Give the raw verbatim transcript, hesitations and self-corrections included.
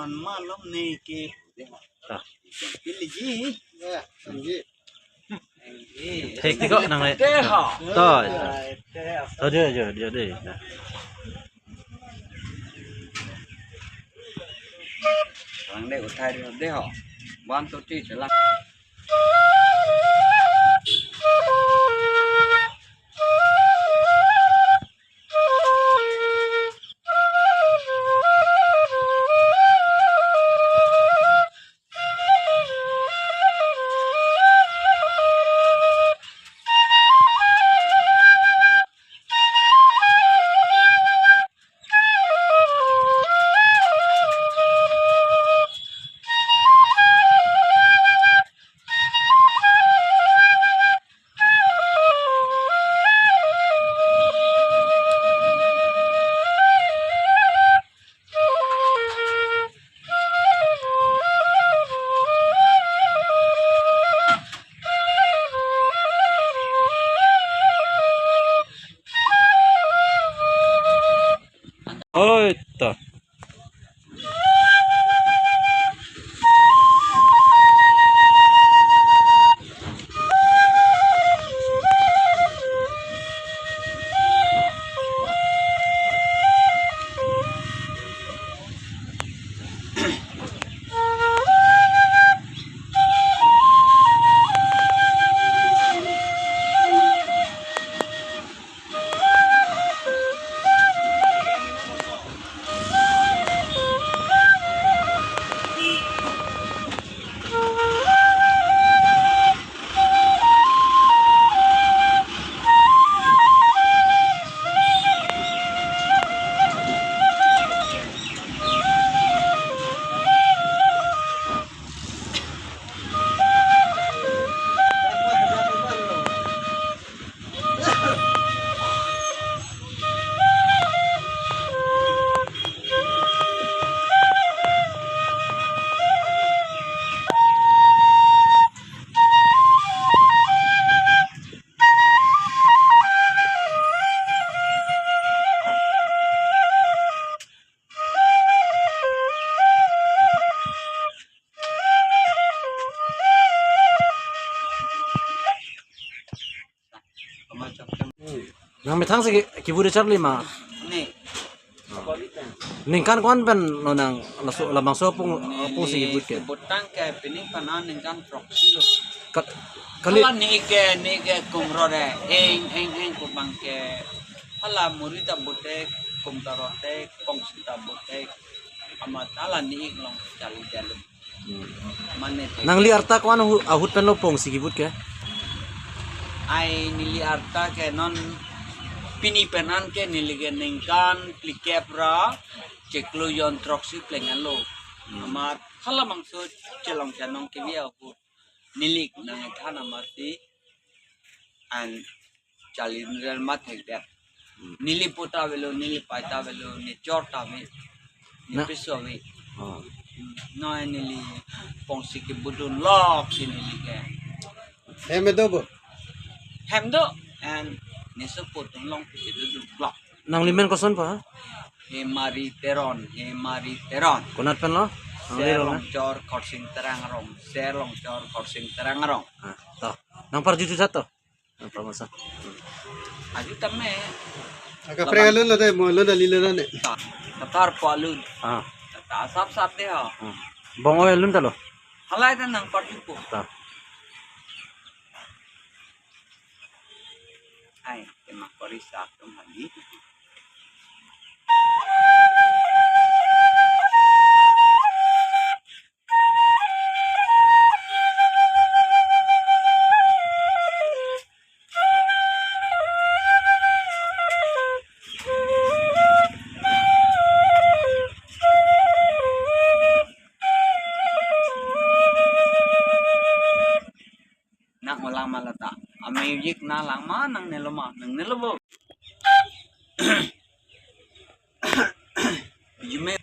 Malom ne ke. Ah. Pilih ji. Ya, ji. Thek ti ko nang le. Te ha. To. To, jo, jo, jo, de. Lang de uthai de ho. One, two, three, chelang. Oi, to. Nang methang si ki-, kibut charli ma? Ne. Ningkan ko-an pen lo nang laso, labangso apung, apung si kibut ke? Kibut tang ke pining panan ningkan throksi lo. Ka-, kali. Hala ne ke, ne ke kumro de. Eng, eng, eng kubang ke. Hala muri ta butek, kum ta rotek, pongsi ta butek. Amat hala ne ik long charli jalu. Hmm. Mane te. Nangli arta ko-an ahu-, ahut pen lo pongsi kibut ke? Ai neli arta ke non pini pen an ke neli ke ningkan phlikep ra chiklo jon throksi pleng an lo. Hmm. Amat hala mangso chelong chanong kevi ahut. Neli nangthan amat si an charli nrel mat thek det. Hmm. Neli po ta avelo, neli pei ta avelo, ne chor ta ave, ne Na- piso ave. Oh. Noi neli pongsi kibudun lok si neli ke. Hem do bo? Hem do, and ne sopo tum long kibudun lok. Nangli men koson pa? Hemari Teron, Hemari Teron. Konat pen lo? Nangli Ser lo na? Longchor Khorsing Terang Arong, Ser Longchor Khorsing Terang Arong. Ah, to. Nang parju jutjat to? Apa masa? Aju tame. Aka pre alun lo de, mo alun ali lo ne. Ta, ta par po alun. Ah. Ta sap sap de ha. Hmm. Bong oi alun ta lo? Halai ta nang parju po. Ta. Ai, tema kori sap tum hali. Nang olang ma lata. A music nang lang ma, nang nelo ma, nang nelo bo. Jime